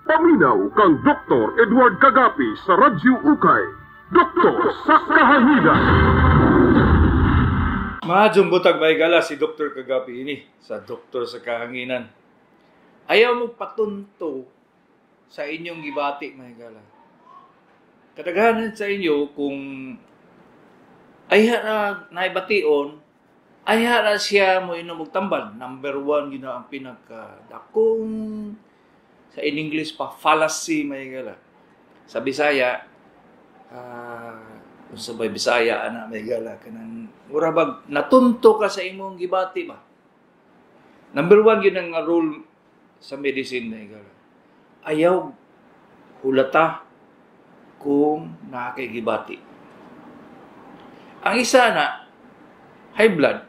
Paminaw kang Dr. Edward Kagapi sa Radyo Ukay. Doktor sa Kahanginan. Maayong buntag, mga higala, si Dr. Kagapi ini sa Doktor sa Kahanginan. Ayaw mo patunto sa inyong gibati, mga higala. Kadaghanan sa inyo, kung ay na naibation, ay ra siya mo inom og tambal. Number one yun na ang pinakadakong, sa in English pa, fallacy, mga higala. Sa Bisaya, kung sa bay Bisaya ana, mga higala, kanang mura bag natunto ka sa imong gibati ba. Number one yun ang rule sa medicine, mga higala. Ayaw hulata kung naa kay gibati. Ang isa na, high blood.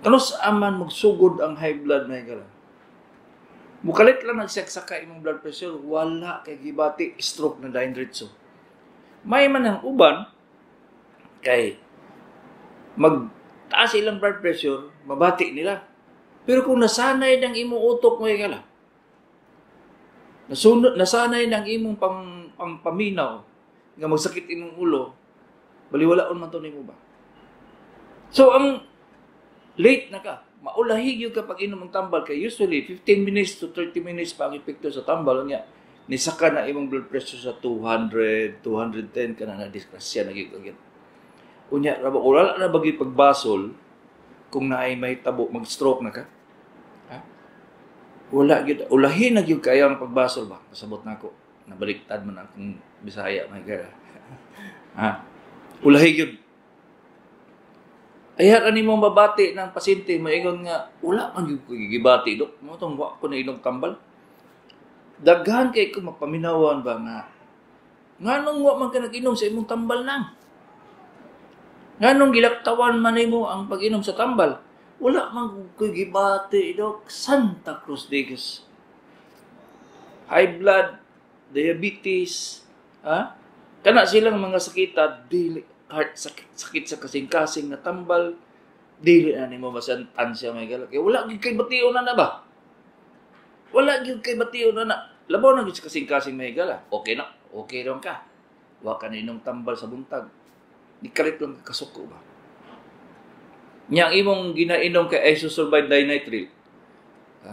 Kanus-a man magsugod ang high blood, mga higala? Mukalit lang nagsaksaka imong blood pressure, wala kay gibati, stroke na dayon diretso. May man ang uban kay magtaas ilang blood pressure, mabati nila. Pero kung nasanay ng imong utok, mga higala, nasunod, nasanay ng imong pang paminaw nga magsakit imong ulo, baliwalaon man to nimo ba? So ang late na ka, maulahi gyud ka pag inom ang tambal kay usually 15 minutes to 30 minutes pa ang epekto sa tambal. Nya nisaka na imong blood pressure sa 200, 210 ka na, na disgrasya na gyud ka. Unya ra ba, wala na bagi pagbasol kung naay mahitabo, mag-stroke na ka. Ha? Wala gyud, ulahi na gyud kayo ang pagbasol ba. Pasabot na ako. Nabaliktad man akong Bisaya, my God. Ha? Ulahi gyud. Ay ani mo mabati ng pasyente, maingon nga, "Wala man gyud ko gibati, dok. Mao tong wa ko na inom tambal." Daghan kay ko mapaminawan ba nga, nganong wa man ka nag-inom sa imong tambal nang? Nganong gilaktawan man nimo ang pag-inom sa tambal? "Wala man ko gibati, dok." Santa Cruz Digas. High blood, diabetes, ha? Kana silang mga sakita, dili heart sakit, sakit sa kasing-kasing na tambal, dili na nimo masantan siya, may gala. Kay wala gyud kay bation na na ba? Wala gyud kay bation na na. Labaw na gyud sa kasing-kasing, may gala. Okay na, okay lang ka. Wa ka na inom tambal sa buntag. Di kalit lang kasuko ba? Nya ang imong ginainom kay isosorbide dinitrile. Ha?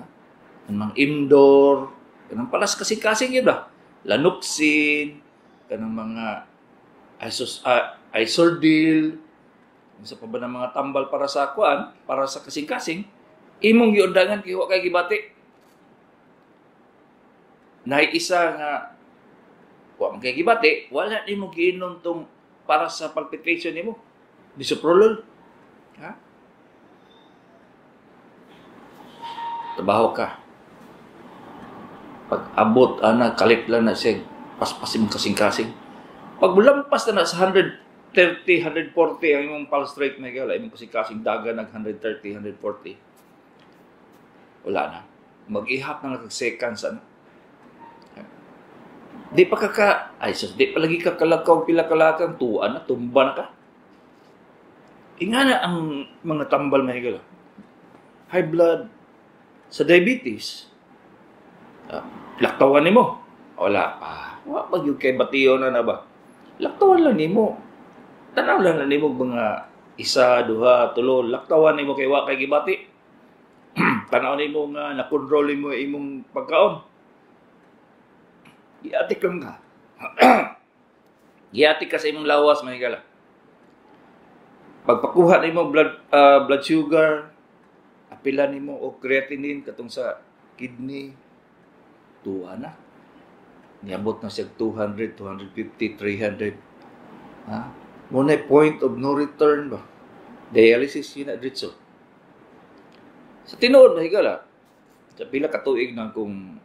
Ang mga Imdor, kanang palas kasing-kasing yun ba? Lanoxin, kanang mga Isordil, sa pa ba ng mga tambal para sa kuan, para sa kasing-kasing, imong giundangan kay wa kay gibati. Nay isa nga wa man kay gibati, wala nimo giinom tong para sa palpitation nimo. Bisoprolol. Ha? Trabaho ka. Pag abot ana, kalit lang na siya, paspas imong kasing-kasing. Pag mulampas na na sa 130, 140 ang imong pulse rate, may gala, imong kasing-kasing daga nag 130, 140. Wala na. Mag-ihap na lang seconds ano. Di pa ka ka, ay sus, di pa lagi ka kalakaw pila kalakang, tuwa na, tumba na ka. Inga na ang mga tambal, mga higala. High blood, sa diabetes, laktawan nimo. Wala pa. Wa pa gyud kay bation na na ba? Laktawan lang nimo. Tanaw lang na nimo mga isa, duha, tulo, laktawan nimo kay wa kay gibati. Tanaw nimo nga na-control nimo imong pagkaon. Giatik lang ka. Giatik ka sa imong lawas, mga higala. Pagpakuha nimo blood sugar, apila nimo og creatinine katong sa kidney, tuwa na. Niabot na siya 200, 250, 300. Ha? Mo na point of no return ba? Dialysis yun na diretso. Sa tinuod, mga higala, sa pila ka tuig na kung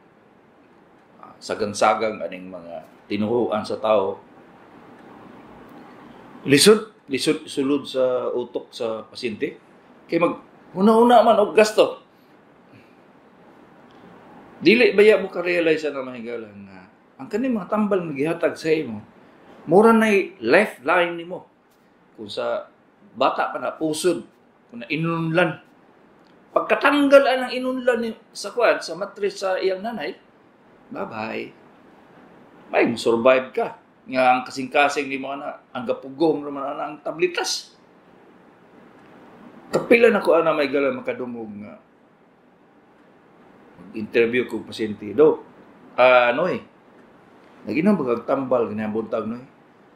sagang-sagang aning mga tinuhuan sa tao, lisod, lisod sulod sa utok sa pasyente. Kay mag una-una man og gasto. Dili baya mo ka-realize na, mga higala, nga ang kaning mga tambal nga gihatag sa imo, mura nay lifeline nimo. Kung sa bata pa na pusod, kung na inunlan. Pagkatanggal ang inunlan ni, sa kuan, sa matris sa iyang nanay, Bye-bye. May survive ka. Nga ang kasing-kasing ni mo ana, ang gapugong naman ana ang tablitas. Kapila na ko ana, mga higala, makadungog nga interview ko pasyente do. Ah, noy. Naginom ba kag tambal ganyan buntag, noy?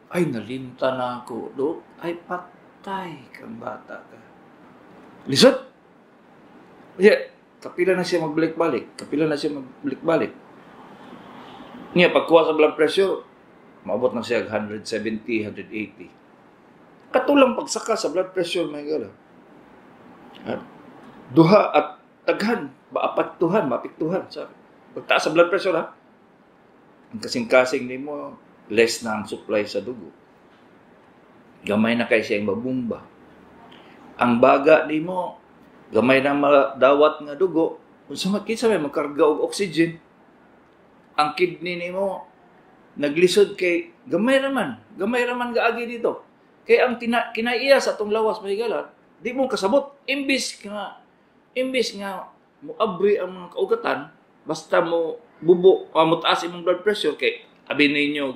Ay, nalimtan na ako, do. Ay, patay kang bata ka. Lisod. Yeah, kapila na siya magbalik-balik. Kapila na siya magbalik-balik. Niya, pagkuha sa blood pressure, maabot na siya 170, 180. Katulang pagsaka sa blood pressure, mga higala. Ha? Duha at daghan, maapektuhan, maapektuhan sa pagtaas sa blood pressure, ha. Ang kasing-kasing nimo, less na ang supply sa dugo. Gamay na kay siyang mabumba. Ang baga nimo, gamay na madawat nga dugo, unsa man kinsa may magkarga og oxygen. Ang kidney nimo naglisod kay gamay ra man gaagi dito. Kay ang kinaiya sa atong lawas, mga higala, di mo kasabot. Imbis nga moabri ang mga kaugatan, basta mo bubo, mo taas imong blood pressure, kay abi ninyo,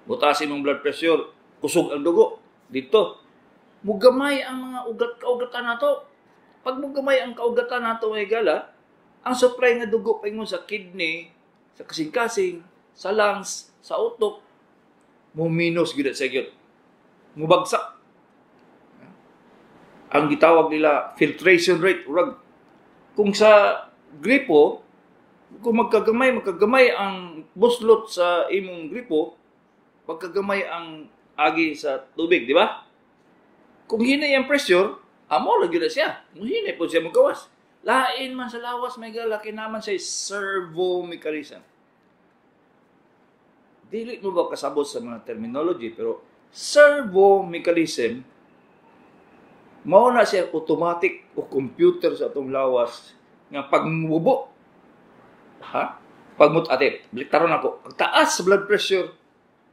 mo taas imong blood pressure, kusog ang dugo dito. Mugamay ang mga ugat kaugatan nato. Pag mugamay ang kaugatan nato, mga higala, ang supply nga dugo paingon sa kidney, sa kasing-kasing, sa lungs, sa utok, mo minus gyud sa gyud. Mubagsak. Ang gitawag nila filtration rate, urag kung sa gripo, kung magkagamay ang buslot sa imong gripo, pagkagamay ang agi sa tubig, di ba? Kung hinay ang pressure, amo lagi na siya. Kung hinay po siya magawas. Lain man sa lawas, mga higala, kinaman siya servo mechanism. Dili mo ba kasabot sa mga terminology, pero servo mechanism, mao na siya automatic o computer sa atong lawas nga pagmubo. Ha? Pagmut ate, balik taron ako. Pagtaas sa blood pressure,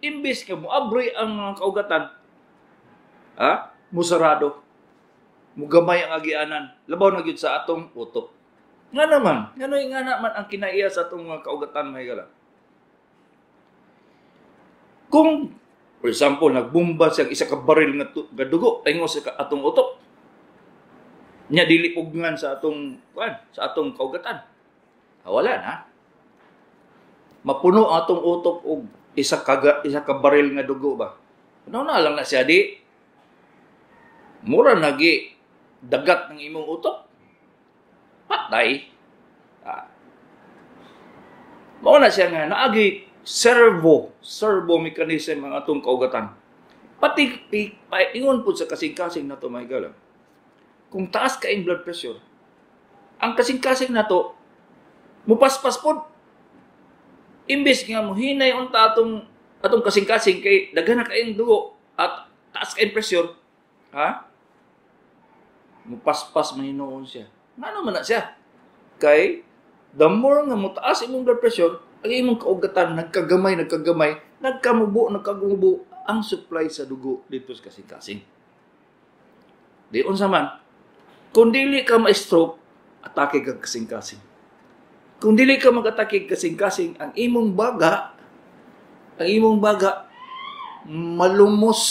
imbis nga moabri ang mga kaugatan, ha? Musarado. Mugamay ang agianan. Labaw na gyud sa atong utok. Nga naman, nganoy nga naman ang kinaiya sa atong mga kaugatan, mga higala. Kung, for example, nagbumba siya isa ka baril nga dugo ingon sa atong utok. Nya dili pugnan sa atong kuan, sa atong kaugatan. Ah, wala na. Mapuno ang atong utok og isa ka baril nga dugo ba. Ano na lang na siya di mura nagi dagat ng imong utok. Patay. Ah. Mao na siya nga naagi servo mechanism ang atong kaugatan. Pati ingon pud sa kasing-kasing nato, mga higala. Kung taas ka in blood pressure, ang kasing-kasing nato mupaspas pod. Imbes nga mohinay unta atong kasing-kasing kay daghan na kaayong dugo at taas kayong pressure, ha? Mupaspas man hinuon siya. Ngano man na siya? Kay the more nga motaas imong blood pressure, ang imong kaugatan nagkagamay, nagkagamay, nagkamubo, nagkamubo ang supply sa dugo dito sa kasing-kasing. Di unsa man, kung dili ka ma-stroke, atake kag kasing-kasing. Kung dili ka mag-atake kasing-kasing, ang imong baga malumos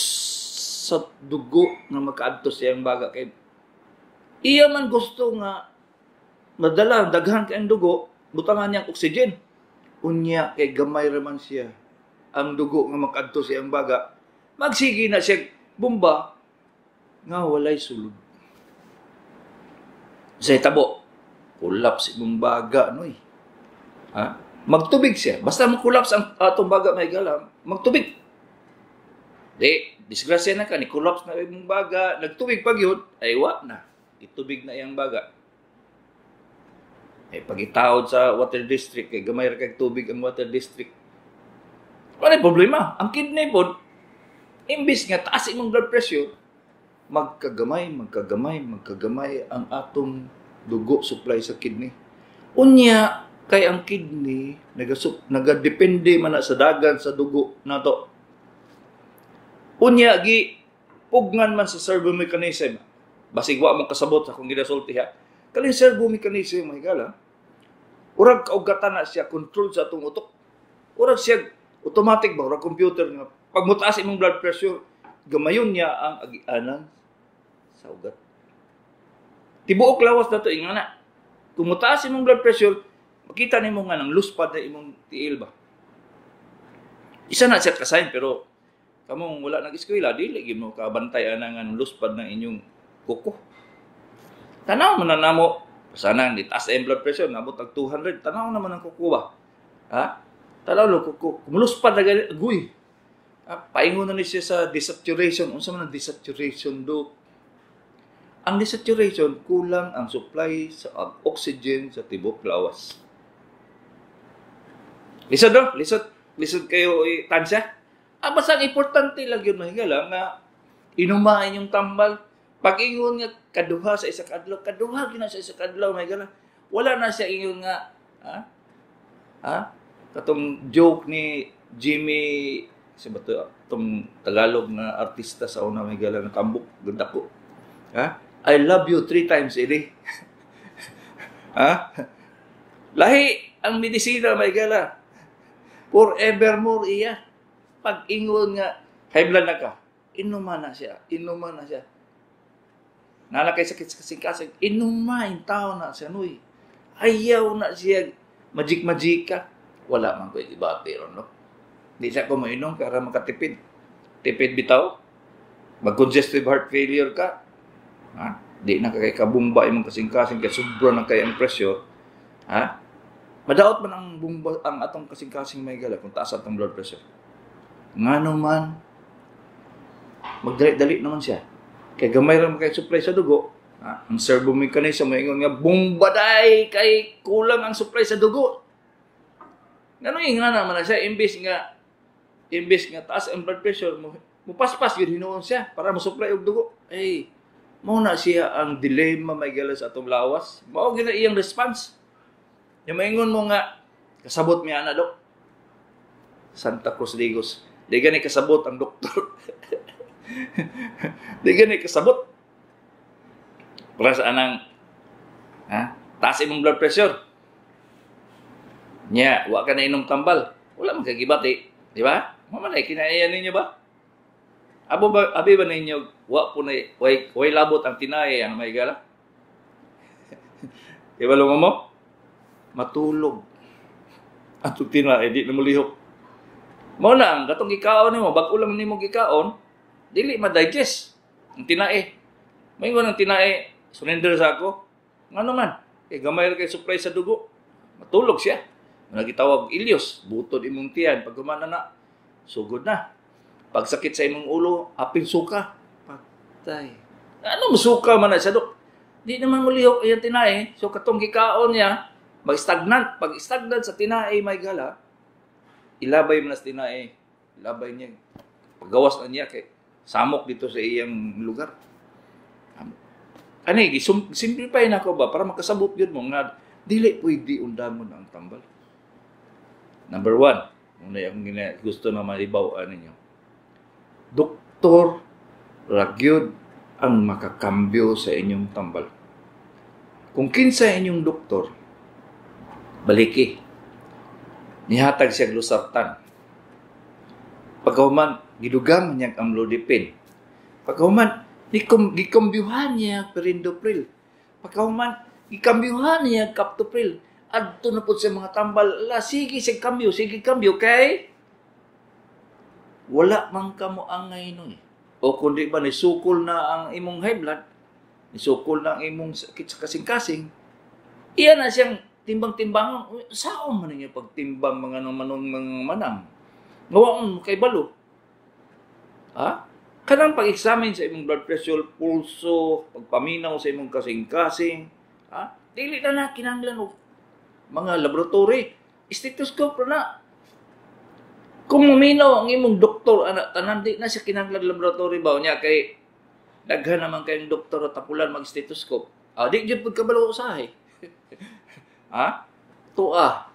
sa dugo nga makaadto sa iyang baga kay iya man gusto nga madala daghan kay ang dugo, butangan niyang oxygen. Unya kay gamay ra man siya ang dugo nga makaadto sa iyang baga, magsige na siya bomba nga walay sulod. Sa tabo, collapse imong baga, noy. Ha? Magtubig siya. Basta mo-collapse ang atong baga, mga higala, magtubig. Di, disgrasya na ka, ni collapse na imong baga, nagtubig pag yun, ay wa na. Itubig na iyang baga. Eh, pag-itawod sa water district, kay gamay ra kay tubig ang water district. Wala problema. Ang kidney pod, imbis nga taas imong blood pressure, magkagamay, magkagamay, magkagamay ang atong dugo supply sa kidney. Unya, kay ang kidney, nagadepende man na sa dagan sa dugo nato. Unya, gi pugnan man sa servo mechanism. Basig wa mo kasabot sa akong ginasulti ha. Kaling servo mechanism, mga higala, urag kaugatan na siya control sa atong utok. Murag siya automatic ba, murag computer nga pag mutaas imong blood pressure, gamayon niya ang agianan sa ugat. Tibuok lawas na to ingana. Kung mutaas imong blood pressure, makita nimo nga nang luspad na imong tiil ba. Isa na siya ka sign, pero kamong wala nag-eskwela, dili gyud mo kabantay ana nga nang luspad ng inyong kuko. Tanaw man na namo, sana di taas ang blood pressure, nabot og 200, tanaw naman ang kuko ba. Ha? Tanaw lo kuko, kumuluspad na gali, agoy. Ha? Paingon na ni siya sa desaturation. Unsa man ang desaturation do? Ang desaturation, kulang ang supply sa oxygen sa tibok lawas. Lisod do? Lisod. Lisod kayo tansya. Ah, basta ang importante lang yun, mahigala, nga inumain yung tambal. Pag-ingon nga kaduha sa isa ka adlaw, kaduha gyud na sa isa ka adlaw, mahigala. Wala na siya ingon nga, ha? Ha? Katong joke ni Jimmy, si ba to, itong Tagalog na artista sa una, mahigala, na tambok, ganda ko. Ha? I love you 3 times a day. Ha? Lahi ang medisina, mahigala. Forevermore iya. Pag-ingon nga, high blood na ka, inuma na siya, inuma na siya. Nala kay sakit sa kasing-kasing, inuma in tao na siya, nuy. Ayaw na siya, magic-magic ka. Wala man ko ibati ron, no? Di siya ko mainom para makatipid. Tipid bitaw. Mag-congestive heart failure ka. Ha? Di na kay kabumba imong kasing-kasing kay sobra na kay ang pressure. Ha? Madaot man ang bumba ang atong kasing-kasing may gala kung taas atong blood pressure. Ngano man magdali-dali naman siya. Kay gamay ra man kay supply sa dugo. Ha? Ang servo mechanism moingon nga bumbaday kay kulang ang supply sa dugo. Ngano nga naman na siya imbes nga taas ang blood pressure mo, mupaspas gyud hinuon siya para mo-supply og dugo. Ay, mao na siya ang dilemma may gala sa atong lawas. Mao gyud na iyang response. Yung maingon mo nga kasabot mi ana dok. Santa Cruz Digos. Di gani kasabot ang doktor. Di gani kasabot. Para sa anang ha? Taas imong blood pressure. Nya, wa ka na inom tambal. Wala man kagibati, di ba? Mao man ay kinaiyan ninyo ba? Abo ba abi ba ninyo wa po na way labot ang tinay ang may gala? Ibalo mo mo? Matulog. Atong tinay di na molihok. Mao na ang katong gikaon nimo, bag-o lang nimo gikaon, dili ma-digest ang tinae. Maingon ang tinae, surrender sa ako. Ngano man? Kay gamay ra kay supply sa dugo. Matulog siya. Nagitawag ilyos, butod imong tiyan, pag humana na, sugod na. Pagsakit sa imong ulo, aping suka. Patay. Ano suka man na siya, dok? Di naman molihok iyang tinae. So katong gikaon niya, mag-stagnant. Pag stagnant sa tinae, may gala, ilabay mo na sa tinae. Ilabay niya. Paggawas na niya, kay samok dito sa iyang lugar. Ani, simplify na ko ba, para makasabot yun mo nga, dili pwede undamon ang tambal. Number 1, muna yung gusto na maibaw-an ninyo. Doktor ragyod ang makakambyo sa inyong tambal. Kung kinsa inyong doktor, baliki. Nihatag siya losartan. Pagkahuman, gidugang niya ang amlodipine. Pagkahuman, gikambyuhan niya perindopril. Pagkahuman, gikambyuhan niya captopril. Adto na po sa mga tambal, la, sige, sige kambyo, kay wala man ka mo angay nun. O kundi ba, nisukol na ang imong high blood, nisukol na ang imong sakit sa kasing-kasing, iyan na siyang timbang-timbangan. Saan man ninyo pagtimbang mga manong mga manang? Ngawa kay balo. Ha? Kanang pag-examine sa imong blood pressure, pulso, pagpaminaw sa imong kasing-kasing, ha? Dili na na kinahanglan og mga laboratory, stethoscope na. Kung maminaw ang imong doktor, anak, tanan di na siya kinahanglan laboratory ba niya kay daghan naman kayong doktor at tapulan mag-stethoscope. Ah, di jud pud kabalo usahay. Ha? Tuwa.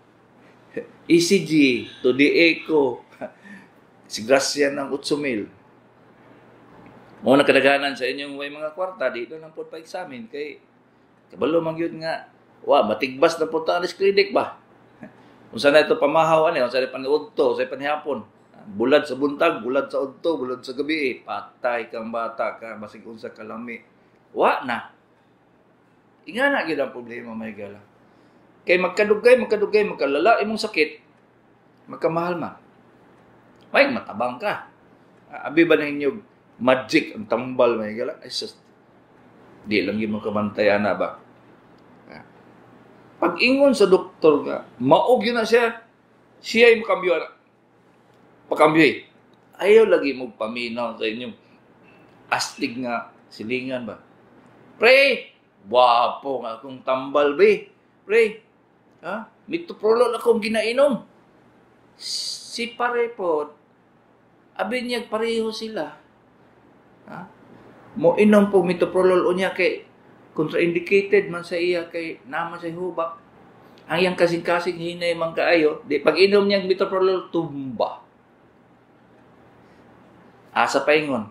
ECG, to the echo. Si Gracia ng 8,000. Mao na kadaghanan sa inyong way mga kwarta, dito lang po pa-examine kay kabalo man gyud nga wa matigbas na po ta alis clinic ba. Unsa na ito pamahaw ani, unsa na paniudto, unsa panihapon. Bulad sa buntag, bulad sa udto, bulad sa gabi, eh. Patay kang bata ka, basig unsa kalami. Wa na. Ingana gyud ang problema, may gala. Kay magkadugay, magkadugay, magkalala imong sakit, magkamahal man. May matabang ka. Abi ba ninyo magic ang tambal, may gala? Ay, sus, di lang gyud mo kabantay ana ba. Pag ingon sa doktor nga, maog yun na siya, siya ay makambyo ana. Pakambyo eh. Ayaw lagi mo paminaw sa inyong astig nga silingan ba. Pre, wapo nga akong tambal be. Pre, ha? Metoprolol akong ginainom. Si pare po, abi niya pareho sila. Ha? Mo inom po metoprolol unya kay contraindicated man sa iya kay naman sa hubak. Ang iyang kasing-kasing hinay man kaayo, di pag inom niya metoprolol tumba. Asa paingon.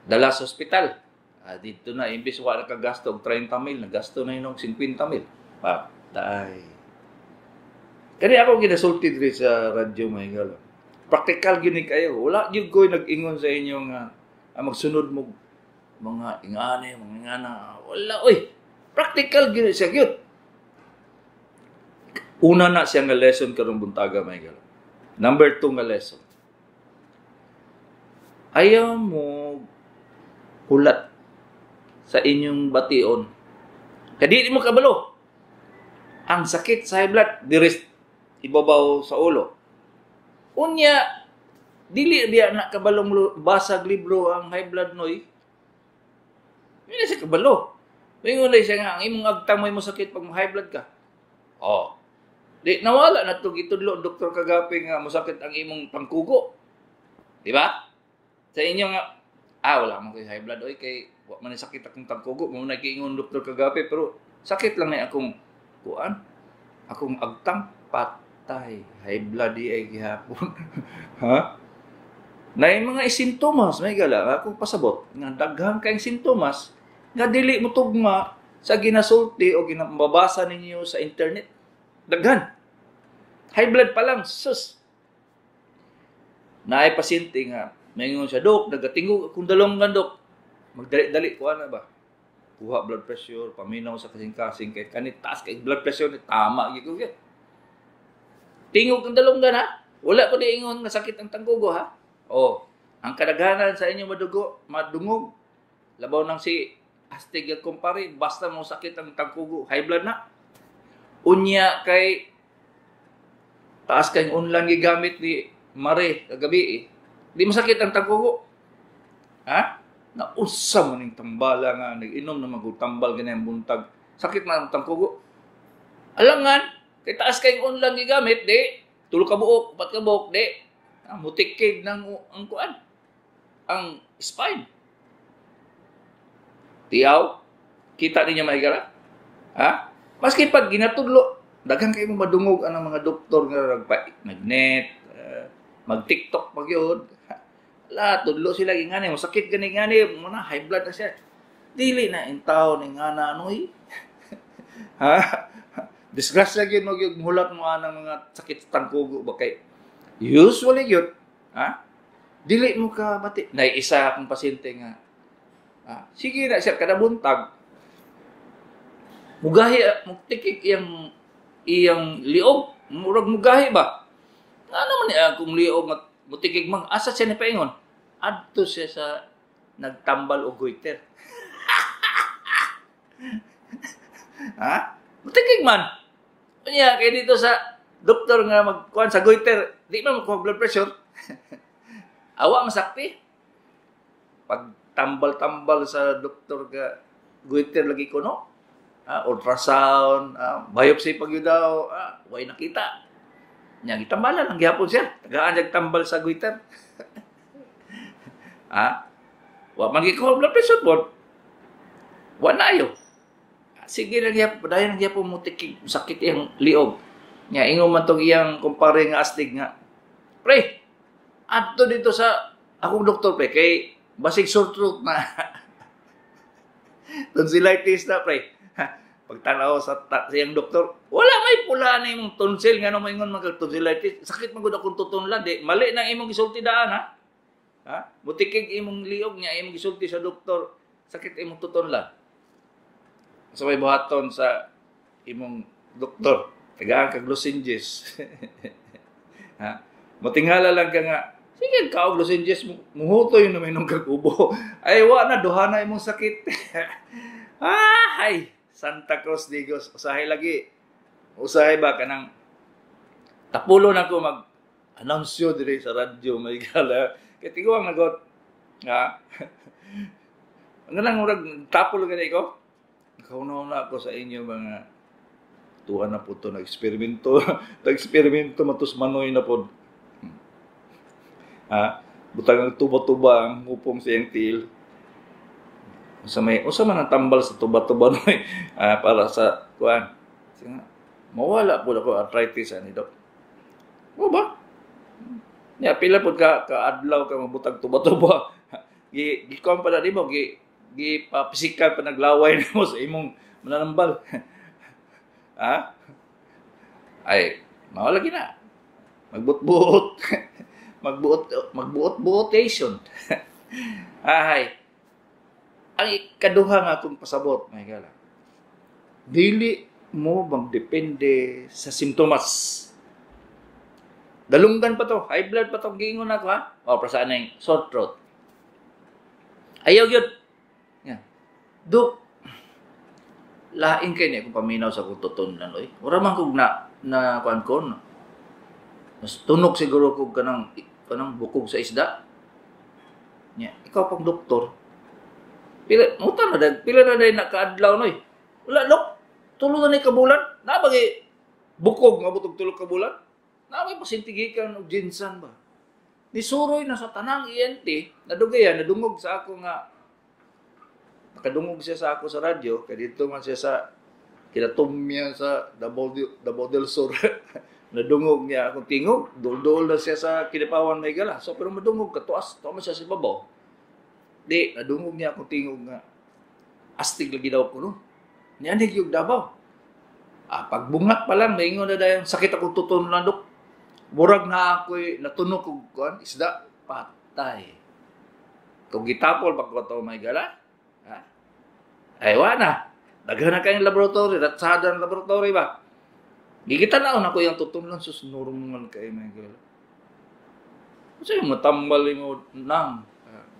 Dala sa ospital. Dito na imbis wa nakagasto og 30 mil, nagasto na inog 50 mil. Patay. Kani ako ginasulti diri sa radyo, mga higala. Praktikal gyud ni kayo. Wala gyud ko'y nag-ingon sa inyo nga magsunod mo mga ingani, mga ingana. Wala oy. Praktikal gyud siya gyud. Una na siya nga lesson karong buntaga, mga higala. Number 2 nga lesson. Ayaw mo hulat sa inyong bation. Kadi mo kabalo. Ang sakit sa high blood, diri ibabaw sa ulo. Unya, dili biya na kabalong basag libro ang high blood noy. Hindi na siya kabalo. Mingon na siya nga, ang imong agtang mo sakit pag high blood ka. Oh. Di, nawala na ito gitudlo, Doktor Kagapi, nga masakit ang imong tangkugo. Di ba? Sa inyo nga, wala man koy high blood, oy, kay wa man sakit akong tangkugo, mo nag-iingon Doktor Kagapi, pero sakit lang na akong kuan, akong agtang, patay, high blood di ay gihapon. Ha? Na yung mga sintomas, may gala, akong pasabot, nga daghang kayong sintomas, nga dili mo tugma sa ginasulti o ginababasa ninyo sa internet. Daghan. High blood pa lang, sus. Naay pasyente nga, maingon siya, Dok, nagatingog akong dalonggan, Dok. Magdali-dali, kuha na ba? Kuha blood pressure, paminaw sa kasing-kasing, kay kanit taas kay blood pressure, ni tama, giko. Tingog ang dalonggan, ha? Wala ko diingon nga sakit ang tangkugo, ha? Oh, ang kadaghanan sa inyo madugo, madungog. Labaw nang si astig ang kumpare, basta mo sakit ang tangkugo, high blood na. Unya kay taas kay unlan gigamit ni Mare kagabi eh. Di masakit ang tangkugo. Ha? Nausa mo ning tambala nga nag-inom na magutambal ganyan buntag. Sakit man ang tangkugo. Alangan, kay taas kay unlan gigamit di tulo ka buok, upat ka buok di. Mutikig ng ang kuan. Ang spine. Tiyaw, kita ninyo mahigala? Ha? Maski pag ginatudlo, daghan kayo madungog ang mga doktor nga nag-net, mag-TikTok pag yun. Lahat, tudlo sila, ingani, masakit gani ngani, muna, high blood na siya. Dili na in taon, ingana, anoy. Ha? Disgrasya yun, maghulat mo anang mga sakit sa tangkugo ba kay usually yun, ha? Dili mo ka bati. Nay isa akong pasyente nga, ha? Sige na siya, kada buntag, mugahi, mugtikik iyang liog, murag mugahi ba? Ano man niya akong liog nga mutikik mang asa siya ni paingon? Adto siya sa nagtambal og goiter. Ha? Mutikik man. Unya kay dito sa doktor nga magkuan sa goiter, di man makuha blood pressure. Awa masakti. Pag tambal-tambal sa doktor ka goiter lagi ko no. Ultrasound, biopsy pag yun daw, way nakita. Nya gitambalan lang gihapon siya. Tagaan siya tambal sa goiter. Ha? Wa man gikuha blood pressure pod. Wa na ayo. Sige lang gihapon, padayon lang gihapon mo tikig sakit iyang liog. Nya ingon man tong iyang kumpare nga astig nga. Pre, adto dito sa akong doktor pre kay basig sore throat na. Tonsillitis na pre. Pagtanaw sa siyang doktor, wala may pula na imong tonsil nga moingon man kag tonsillitis. Sakit man gud akong tutunlan di. Mali nang imong gisulti daan ha. Ha? Mutikig imong liog niya imong gisulti sa doktor, sakit imong tutunlan. Sa may buhaton sa imong doktor, tagaan kag lozenges. Ha? Motingala lang ka nga, sige ka og lozenges, muhutoy na may nung kag ubo. Ay wa na duha na imong sakit. Ah, ay Santa Cruz Digos, usahay lagi. Usahay ba kanang tapulo na ko mag anunsyo diri sa radyo may gala. Kay tiguang nagot. Ha? Ang nang murag tapulo gani ko. Nakauna-una ako sa inyo mga tuwa na po to nag-eksperimento. Nag-eksperimento matus manoy na po. Ha? Butang ang tuba-tuba ang hupong sa iyang tiil. Usa may usa man ang tambal sa tuba-tuba noy para sa kuan. Mawala po ako arthritis ani dok. O ba? Ya pila pud ka kaadlaw ka mabutag tuba-tuba. Gi gikuan pa na nimo gi gi pa physical pa naglaway nimo sa imong mananambal. Ha? Ay, mawala gina. Magbut-buot. Magbuot magbuot-buotation. Ay. Ang ikaduha nga akong pasabot, may gala. Dili mo magdepende sa simptomas. Dalunggan pa to, high blood pa to, giingon ako ha. O, para sa anang sore throat. Ayaw yun. Yeah. Dok, lain kay niya kung paminaw sa kong tutunlan, oy. Wala man kong na kuan ko. No? Mas tunog siguro kog kanang bukog sa isda. Nya, ikaw pang doktor. Pila muta na dag, pila na day nakaadlaw noy. Wala dok. Tulo na ni ka bulan. Nabagi bukog nga butog tulo ka bulan. Nabay pasyente gikan og ginsan ba. Nisuroy na sa tanang ENT, nadugayan, nadungog sa ako nga nakadungog siya sa ako sa radyo, kay dito man siya sa kinatumya sa Davao del Sur. Nadungog niya akong tingog, dul-dul na siya sa Kinipawan may gala. So pero madungog katuas, tuwa man siya sa babaw. Di, nadungog niya akong tingog nga astig lagi daw ko no. Nianig yung Davao. Ah, pagbungat pa lang, maingon na dayon, sakit akong tuton dok. Murag na ako'y natunog og kuan, isda, patay. Kung gitapol pagkato may gala, ha? Ay, wa na. Daghan na kayong laboratory, ratsada ang laboratory ba? Gigitanaw na ko yung tutunlan, sus normal kay may gala. Kasi matambal mo nang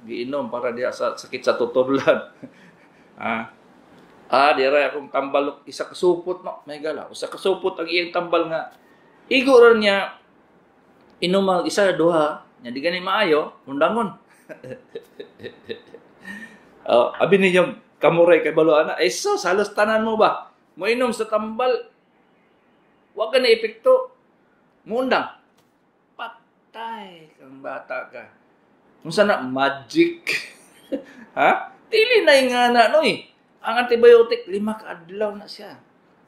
giinom para diha sa sakit sa tutunlan. Ah, dira akong tambal isa ka supot no, may gala. Usa ka supot ang iyang tambal nga igo ra niya inom ang isa duha, nya di gani maayo, undangon. Oh, abi ninyo kamuray kay balo ana. Eh so, halos tanan mo ba? Moinom sa tambal, wa ka na epekto. Muundang. Patay kang bata ka. Unsa na magic? Ha? Dili na nga na no eh. Ang antibiotic 5 ka adlaw na siya.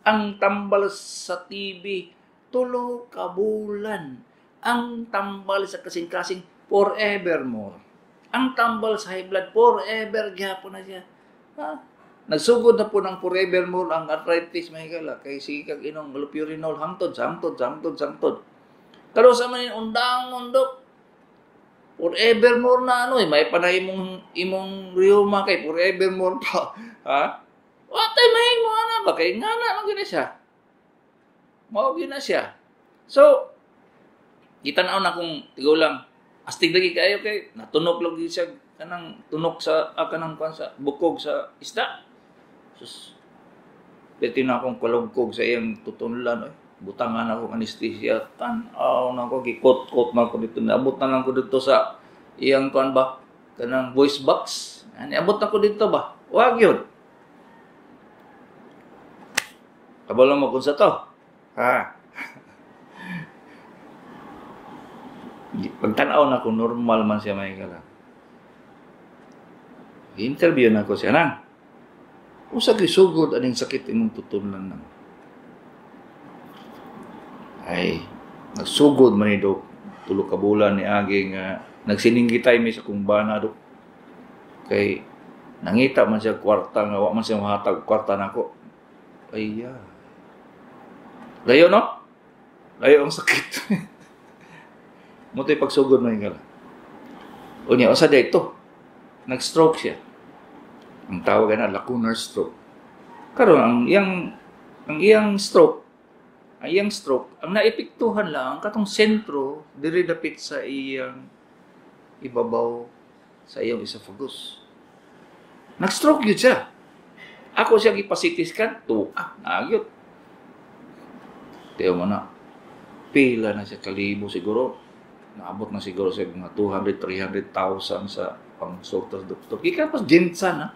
Ang tambal sa TB 3 ka bulan. Ang tambal sa kasing-kasing forevermore. Ang tambal sa high blood forever gyapon na siya. Ha? Nagsugod na po ng forevermore ang arthritis may gala kay sige kag inom allopurinol hangtod hangtod hangtod hangtod. Karon sa man undang undok forevermore na ano eh may panay imong rheuma kay forevermore pa. Ha? Wa tay mahimo ana ba kay ngana man gyud siya. Mao gyud na siya. So gitan-aw na kung tigulang astig lagi kayo kay natunog lagi siya kanang tunok sa kanang kuan sa bukog sa isda. Sus, pwede na akong kalugkog sa iyang tutunlan oy. Butangan ako anesthesia. Tan-aw na ako gikot-kot na ako dito. Naabot na lang ko dito sa iyang kuan ba kanang voice box. Ani abot na ko dito ba? Wag yun. Kabalo mo kung sa to. Ha. Pagtanaw na ko normal man siya may kala. Interview na ko siya nang. Usa gisugod aning sakit imong tutunlan nang. Ay, nagsugod man ni dok. 3 ka bulan ni agi nga nagsininggitay mi sa kong bana dok. Kay nangita man siya kwarta nga wa man siya mahatag kwarta nako. Ay, yeah. Layo, no? Layo ang sakit. Mo to'y pagsugod mo yung. Unya, usa dito. Nag-stroke siya. Ang tawag na lacunar stroke. Karon ang iyang stroke, ang iyang stroke, ang naepektuhan lang ang katong sentro diri dapit sa iyang ibabaw sa iyang esophagus. Nag-stroke yun siya. Ako siya gipa-CT scan, tuwa, nagyot. Tiyo mo na, pila na siya kalibo siguro. Naabot na siguro siya mga 200, 300,000 sa pangsulta sa doktor. Gikan pa GenSan, ha?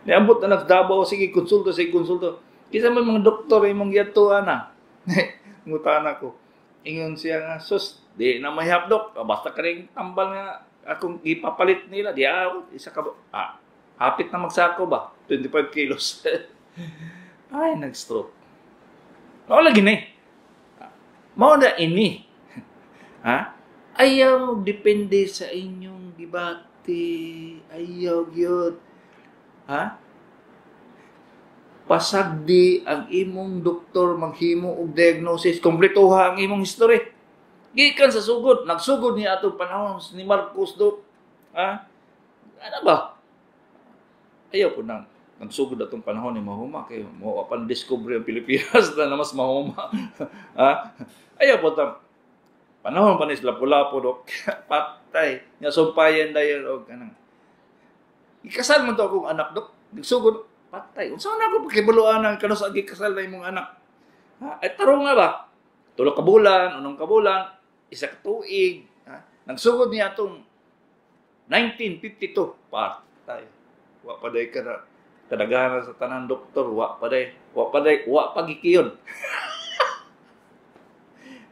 Niabot na nag Davao, sige, konsulta, sige, konsulta. Kisa may mga doktor imong giyatuan na. Ngutana ko. Ingon siya nga, "Sus, di na mahihap, dok. Basta ka rin tambal nga akong ipapalit nila. Di ako, isa ka ba? Ah, hapit na magsako ba? 25 kilos." Ay, nag-stroke. Mao lagi ni. Mao na ini. Ha? Ayaw depende sa inyong gibati. Ayaw gyud. Ha? Pasagdi ang imong doktor maghimo og diagnosis, kompletuha ang imong history. Gikan sa sugod, nagsugod niya atong panahon ni Marcos do. Ha? Ano ba? Ayaw po nang nagsugod atong panahon ni Mahuma kay mo pa discovery ang Pilipinas na mas mahuma. Ha? Ayaw po tam panahon pa ni Lapu-Lapu, dok. Patay. Nya sumpayan dayon og kanang ikasal man to akong anak, dok. Nagsugod, patay. Unsa na ako pakibaluan ang kano sa gikasal na imong anak? Ha? Ay tarong nga ba? Tulo ka bulan, unong ka bulan, isa ka tuig. Ha? Nagsugod niya atong 1952. Patay. Wa pa day ka na kadaghanan sa tanan doktor, wa pa day, wa pa day, wa pa gikiyon.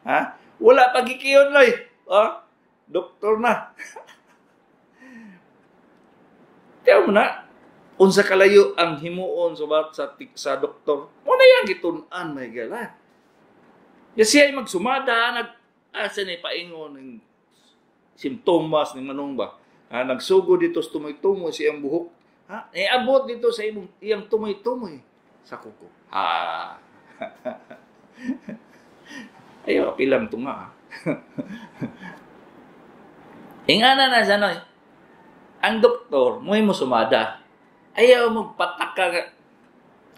Ha? Wala pa gikiyon loy. Ha? Doktor na. Tiyaw mo na, unsa kalayo ang himuon sa doktor. Mo na yang gitun-an may gala. Ya siya ay magsumada nag asa ni paingon ng simptomas ni manong ba. Ha, nagsugod dito sa tumoy-tumoy sa iyang buhok. Ha, abot dito sa imong iyang tumoy-tumoy sa kuko. Ha. Ayaw pilang tunga. Ingana na sa noy. Ang doktor, mo mo sumada. Ayaw mo pataka.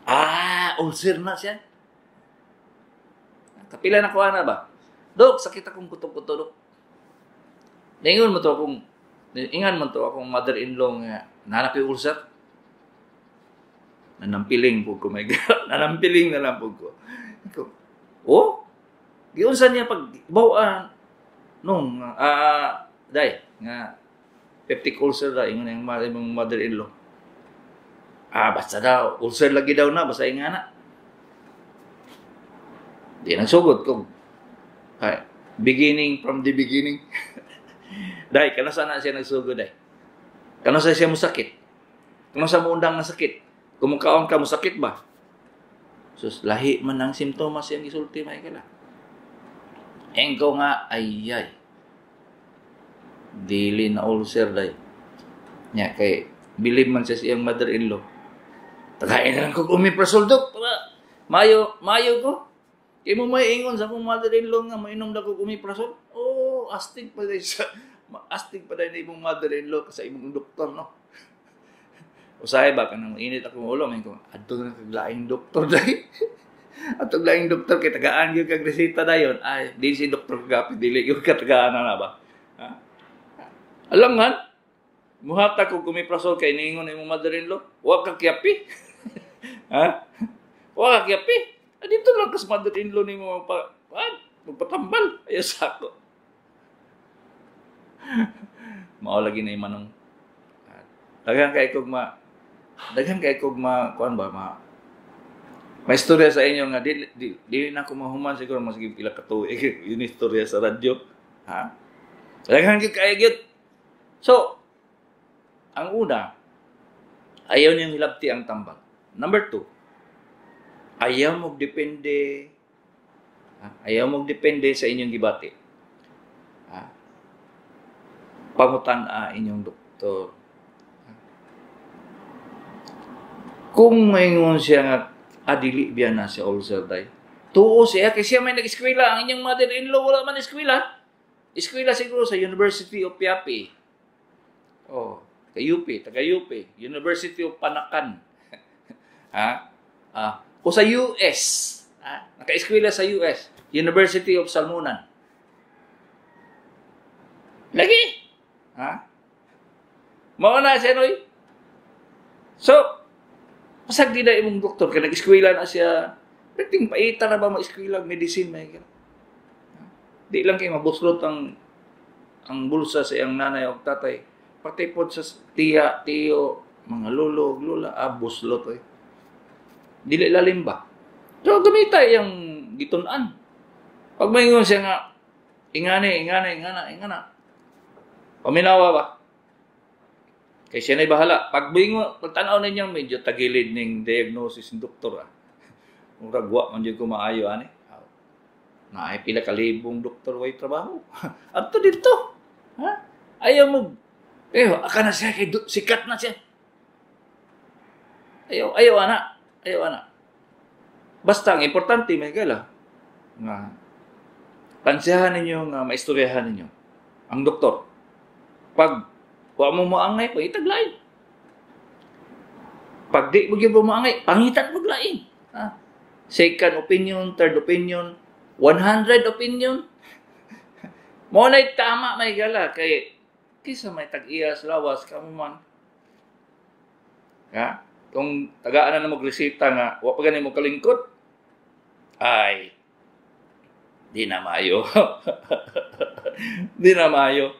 Ah, ulcer na siya. Kapila na kuha na ba? Dok, sakit akong kuto-kuto, dok. Ingon mo to akong, ingan mo to akong mother-in-law nga, nanak yung ulcer. Nanampiling po ko, my God. Nanampiling na lang po ko. Oh, giunsa niya pag bawaan nung, day, nga, peptic ulcer da, ingon yung mother-in-law. Ah, basta daw, ulcer lagi daw na, basta nga na. Di nagsugod ko. Ay, beginning from the beginning. Day, kano sana siya nagsugod, day? Kano sa siya musakit? Kano sa muundang nga sakit? Kung mukaon ka, musakit ba? Sus, lahi man ang simptomas siyang gisulti, may kala. Engko nga, ay ay. Dili na ulcer, day. Nya, kay, believe man siya siyang mother-in-law. Tagain na lang kong omeprazole, dok. Mayo, mayo ko. Kaya mo may ingon sa akong mother-in-law nga, mainom na kong omeprazole. Oh, astig pa day sa, astig pa day na imong mother-in-law sa imong doktor, no? Usahay ba, kanang init akong ulo, may ko, adto na kaglaing doktor, day. Adto laing doktor, kay tagaan yung kag reseta dayon. Ay, di si doktor kagapi, dili yung katagaan na ba? Ha? Alam nga, muhata ko omeprazole kay niingon imong mother-in-law, wa ka kiyapi. Ha? Wa ka kiyapi. Ah, dito lang kas mother-in-law nimo magpatambal. Ayaw sa ako. Mao lagi na yung manong. Daghan kay kog ma kuan ba ma may istorya sa inyo nga di, di, di na ako mahuman siguro mas pila ka tuig yun istorya sa radyo. Ha? Daghan gyud kay gyud. So, ang una, ayaw niyang hilabti ang tambal. Number 2, ayaw mo depende, ha? Ayaw mo depende sa inyong gibati. Ha? Pangutan-a inyong doktor. Ha? Kung maingon siya nga Adili biya na si ulcer day. Tuo siya kay siya may nag-eskwela, ang inyong mother-in-law wala man eskwela. Eskwela siguro sa University of Piapi. Oh, kay UP, taga UP, University of Panacan. Ha? Ah, o sa US. Ha? Naka-eskwela sa US, University of Salmonan. Lagi. Ha? Mao na siya noy. So, pasag di na imong doktor kay nag-eskwela na siya. Perting paita na ba mag-eskwela medicine may gira. Di lang kay mabuslot ang bulsa sa iyang nanay o tatay. Pati pod sa tiya, tiyo, mga lolo, lola, buslot oy. Dili lalim ba? So gamita iyang gitun-an. Pag maingon siya nga ingani, ingana, ingana, ingana. Paminawa ba? Kay siya na'y bahala. Pag bingo, pagtanaw ninyang medyo tagilid ning diagnosis ng doktor. Murag wa man jud ko maayo ani. Naay pila ka libong doktor way trabaho. Adto didto. Ha? Ayaw mo. Eh, aka na siya kay sikat na siya. Ayaw ana. Ayaw ana. Basta ang importante may gala nga pansiyahan ninyo nga maistoryahan ninyo ang doktor. Pag wa mo moangay, pangitag lain. Pag di mo gyud moangay, pangitan mo lain. Ha? Second opinion, third opinion, 100 opinion. Mo na'y tama may gala kay kaysa may tag-iya sa lawas kamo man. Ha? Kung tagaan na mo reseta nga wa pa gani mo kalingkod, ay di na maayo. Di na maayo.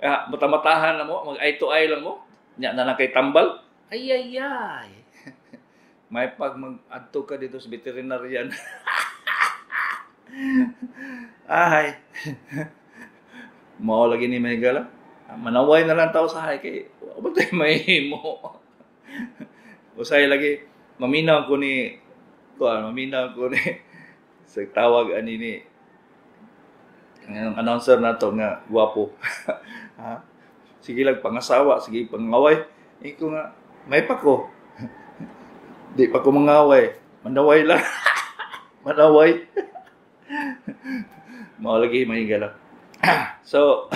Ah, mata-matahan na mo, mag eye to eye lang mo. Nya na lang kay tambal. Ay ay ay. May pag mag-adto ka dito sa veterinarian. Ay. Mao lagi ni may gala. Manaway na lang tao sa hay kay wa ba tayo mahimo. Usay lagi maminaw ko ni sa tawag ani ni ang announcer nato nga gwapo. Ha? Sige lang pangasawa, sige pangaway. Iko nga may pa ko. Di pa ko mangaway. Manaway lang. Manaway. Mao lagi mahigala. So,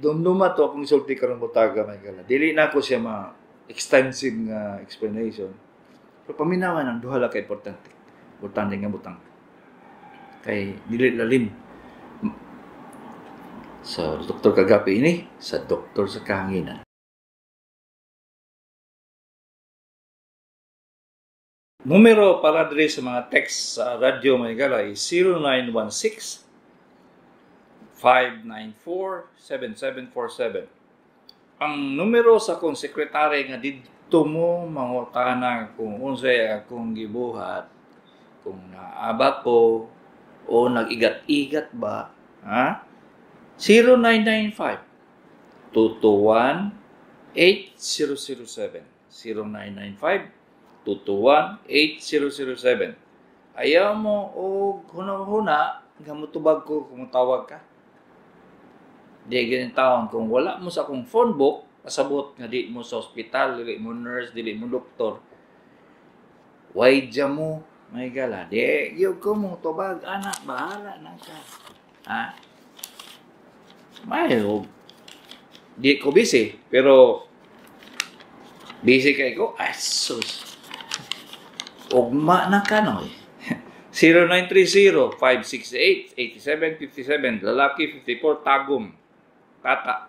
dumduma to akong isulti karon butaga mahigala. Dili na ako siya ma extensive nga explanation. Pero paminawan ang duha la ka importante. Importante nga butang. Kay dili lalim. Sa Dr. Kagapi ini, sa Doktor sa Kahanginan. Numero para diri sa mga text sa radyo mahigala ay 0916-594-7747. Ang numero sa akong sekretary nga didto mo mangutana kung unsay akong gibuhat, kung naaba ko o nag-igat-igat ba, ha? 0995-221-8007. 0995-221-8007. Ayaw mo og huna-huna nga motubag ko kung tawag ka. Di ganyan taon kung wala mo sa akong phone book, pasabot nga di mo sa ospital, dili mo nurse, dili mo doktor. Why dya mo? May gala. Di gyud ko mo tubag anak, bahala na ka. Ha? May di ko busy, pero busy kay ko. Ay sus. Ugma na ka no. 0930-568-8757. Lalaki 54, Tagum. Tata.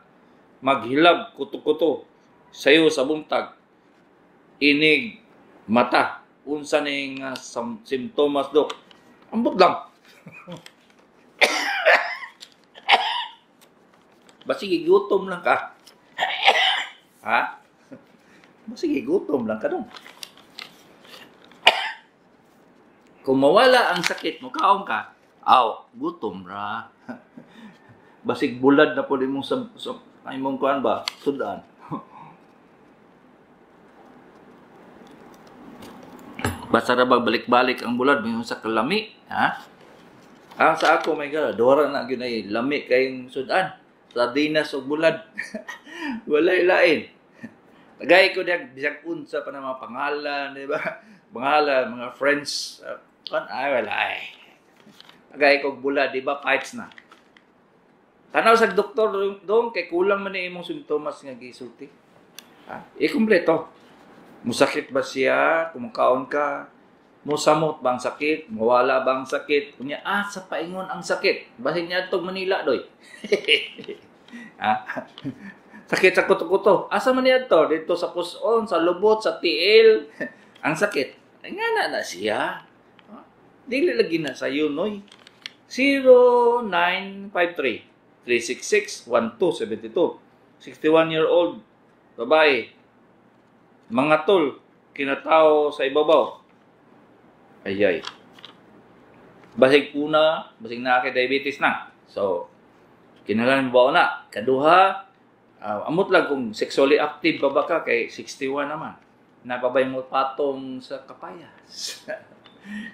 Maghilab kuto-kuto sayo sa buntag. Inig mata. Unsa ning simptomas dok? Ambot lang. Basig gutom lang ka. Ha? Basig gutom lang ka dong. Kung mawala ang sakit mo, kaon ka, aw, gutom ra. Basig bulad na po imong sa imong kuan ba, sudan. Basta ra ba balik-balik ang bulad mayon sa kalami, ha? Ah, sa ako may gala, duha na gyud ay lami kayong sudan. Sardinas og bulad. Walay lain. Tagay ko diya bisag unsa pa na mga pangalan, di ba? Pangalan, mga friends. Ay, wala ay. Tagay ko bula, di ba? Fights na. Tanaw sa doktor dong, kay kulang man na imong simptomas nga gisulti. Ha? Ikumpleto. Musakit ba siya? Kumukaon ka? Musamot ba ang sakit? Muwala ba ang sakit? Kunya, sa paingon ang sakit. Basin niya itong Manila, doy. Ha? Sakit sa kuto-kuto. Asa man niya to? Dito sa puson, sa lubot, sa tiil. Ang sakit. Ay, nga na na siya. Dili lagi na sa noy. 0953 366 1272. 61-year-old babae. Mga tol, kinatao sa ibabaw. Ayay. Basig una, basig na kay diabetes na. So, kinahanglan mo ba na? Kaduha, amot lang kung sexually active ba ba ka kay 61 naman. Napabay mo patong sa kapayas.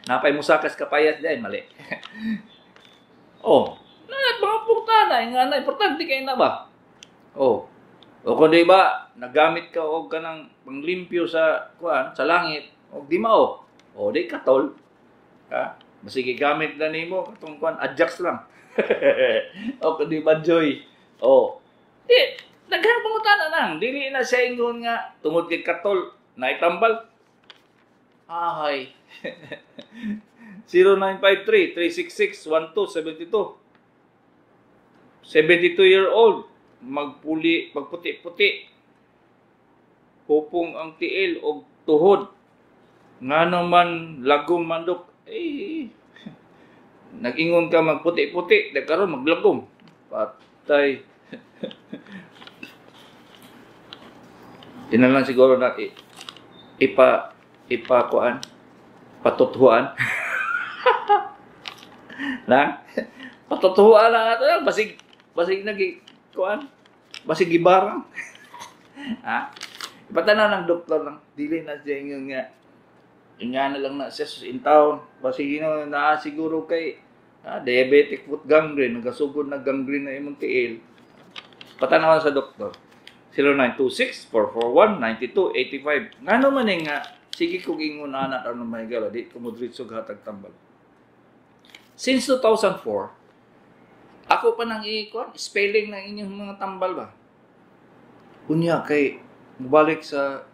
Napay mo sakas kapayas dahil mali. Oh, na mga punta na, nga na importante kay na ba? Oh. O kung di ba nagamit ka og kanang panglimpyo sa kuan sa langit og di mao. O di katol. Ha? Masige gamit na nimo katong kuan Ajax lang. O kung di ba joy. O di daghang pangutana nang dili na siya ingon nga tungod kay katol naitambal. Ahay. 0953 366 1272. 72-year-old magpuli magputi-puti. Hupong ang tiil og tuhod. Ngano man lagom mandok eh nag-ingon ka magputi-puti, di karon maglagom. Patay. Tina lang siguro na ipa kuan patutuan. Na patutuan na ato lang basig basig nagi kuan basig gibarang. Ha? Ipatanaw ng doktor lang dili na siya ingon nga nga na lang na siya in town basig na naa siguro kay diabetic foot gangrene, nagasugod na gangrene na imong tiil. Patanaw sa doktor. 0926-441-9285. Ngano man eh nga, sige kong ingon ana aron mahigala, di ko modritso hatag tambal. Since 2004, ako pa nang i-kuan, spelling ng inyong mga tambal ba? Unya kay mubalik sa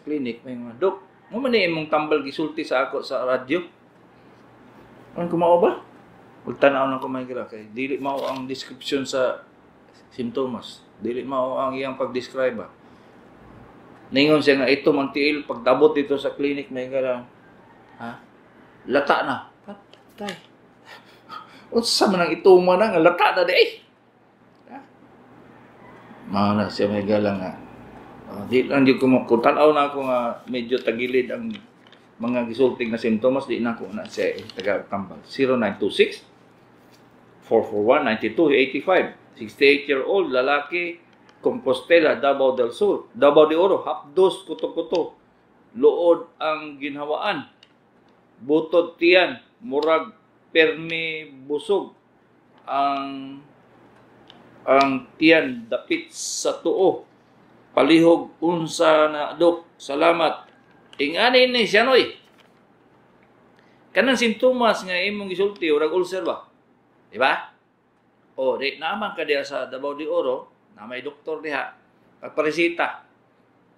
clinic may mga dok, mo man ni imong tambal gisulti sa ako sa radyo. Ano kumao ba? Magtan-aw na ko mahigala kay dili mao ang description sa simptomas. Dili mao ang iyang pag-describe ba. Ningon siya nga ito mang tiil pagdabot dito sa clinic may nga ha? Lata na. Patay. Unsa man ang ituma na nga lata na di eh. Ha? Mao na siya may gala nga. Di lang di ko kung tan-aw na ako nga medyo tagilid ang mga gisulting na simptomas di na ako na siya taga-tambal. 0926 441 9285. 68-year-old lalaki, Compostela, Davao del Sur, Davao de Oro, hapdos, kuto-kuto, luod ang ginhawaan, butod tiyan, murag permi busog, ang tiyan dapit sa tuo, palihog unsa na dok, salamat. Ingani ni siya noy. Kanang sintomas nga imong gisulti, urag ulcer ba? Di ba? O, di, naaman ka diha sa Davao de Oro, na may doktor diha, pagparesita,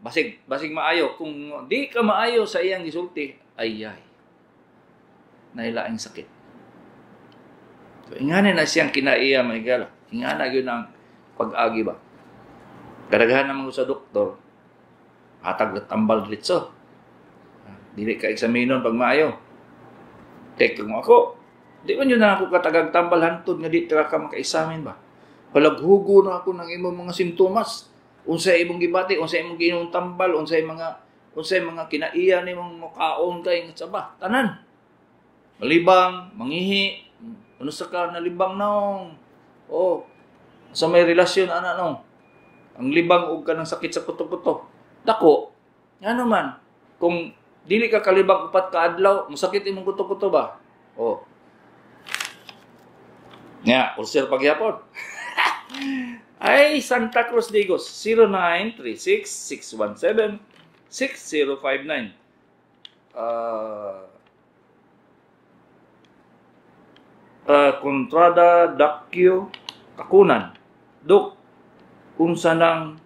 basig maayo. Kung di ka maayo sa iyang gisulti, ay ay, nailaing sakit. So, ingana na siyang kinaiya, may gala. Ingana yun ang pag-agi ba. Kadaghan naman ko sa doktor, hatag na tambal ditso. Dili ka eksaminon pag maayo. Tek mo ako, di man yun na ako katagag tambal hantod nga di ka maka-examine ba? Palaghugo na ako ng imong mga simptomas. Unsay imong gibati, unsay imong giinom tambal, unsay mga kinaiya nimong mukaon kay nga saba. Tanan. Malibang, mangihi, ano sa ka nalibang naong. Oh, sa may relasyon ana nong. Ang libang og kanang sakit sa kuto-kuto. Dako, ngano man kung dili ka kalibang upat ka adlaw, masakit imong kuto-kuto ba? Oh. Nga, ulcer pagyapon. Ay, Santa Cruz Digos, 0936-617-6059. Kontrada Dakyo Kakunan. Dok, unsa nang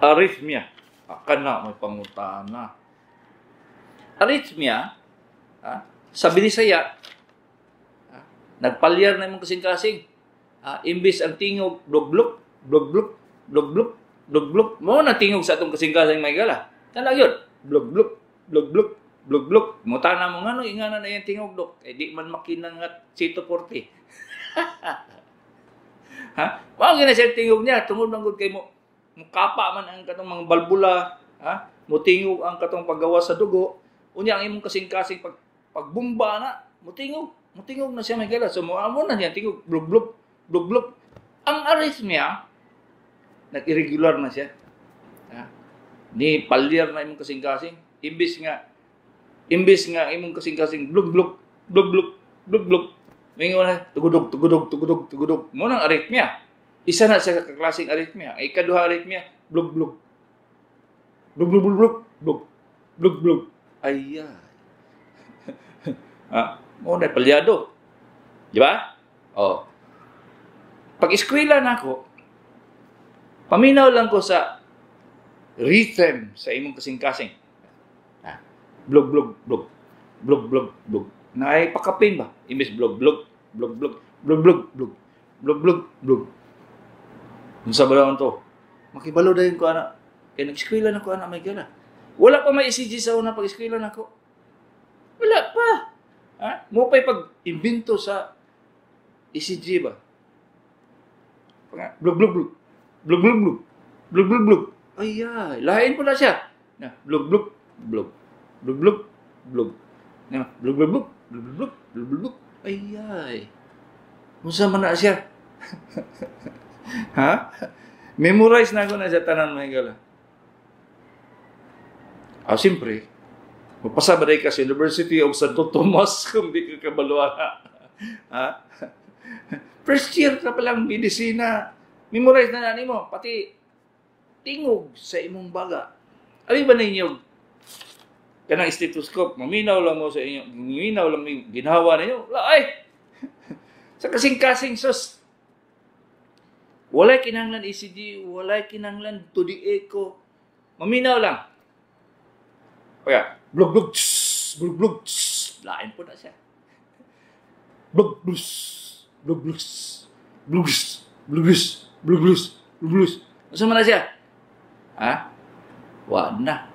arrhythmia? Kana may pangutana. Arrhythmia, sa Binisaya, nagpalyar na imong kasing-kasing. Imbis ang tingog blog blog blog blog blog blog blog blog, mo na tingog sa atong kasing-kasing may gala. Kana gyud, blog blog blog blog blog blog. Mutana mo ngano ingana na iyang tingog, dok? Eh di man makina nga Cito 40. Ha? Mao gyud na siya tingog niya tungod man gud kay mo mukapa man ang katong mga balbula, ha? Mutingog ang katong paggawas sa dugo. Unya ang imong kasing-kasing pag pagbumba na, mutingog, mutingog na siya may gala. So mo amo na niya tingog blog blog blog blog. Ang arrhythmia nag-irregular na siya. Ha? Ni palyar na imong kasing-kasing, imbis nga imong kasing-kasing blog blog blog blog blog blog, mingon na tugudog tugudog tugudog tugudog. Mo nang arrhythmia. Isa na sa kaklaseng arrhythmia. Ang ikaduha arrhythmia, blog blog blog blog blog blog blog blog. Ay. Ah, mo na palyado. Di ba? Oh. Pag eskwela nako, paminaw lang ko sa rhythm sa imong kasing-kasing. Ah, blog blog blog blog blog blog. Naay pakapin ba? Imbes blog blog blog blog blog blog blog blog blog blog. Unsa ba daon to? Makibalo dayon ko ana. Kay nag-eskwela na ko ana may gala. Wala pa may ECG sa una pag eskwela nako. Wala pa. Ha? Mo pa'y pag-imbento sa ECG ba? Blog blog blog. Blog blog blog. Blog blog blog. Ay, ay, lain po na siya. Na, blog blog blog. Blog blog blog. Na, blog blog blog. Blog blog blog blog blog. Ay, ay. Unsa man na siya? Ha? Memorize na ako na sa tanan mga higala. Ah, siyempre, mapasa ba ka sa University of Santo Tomas kung di ka kabaluan? Ha? First year ka palang medisina, memorize na na nimo, pati tingog sa imong baga. Abi ba ninyo kanang stethoscope, maminaw lang mo sa inyo, maminaw lang mo ginhawa ninyo. Ay! Sa kasing-kasing sus. Walay kinahanglan ECG, walay kinahanglan to the echo. Maminaw lang. Kaya, blog blog tss, blog blog tss, lain po na siya. Blog blus, blog blus, blog blus, blog blus, blog blus, blog blus. Unsa man na siya? Ha? Wa na.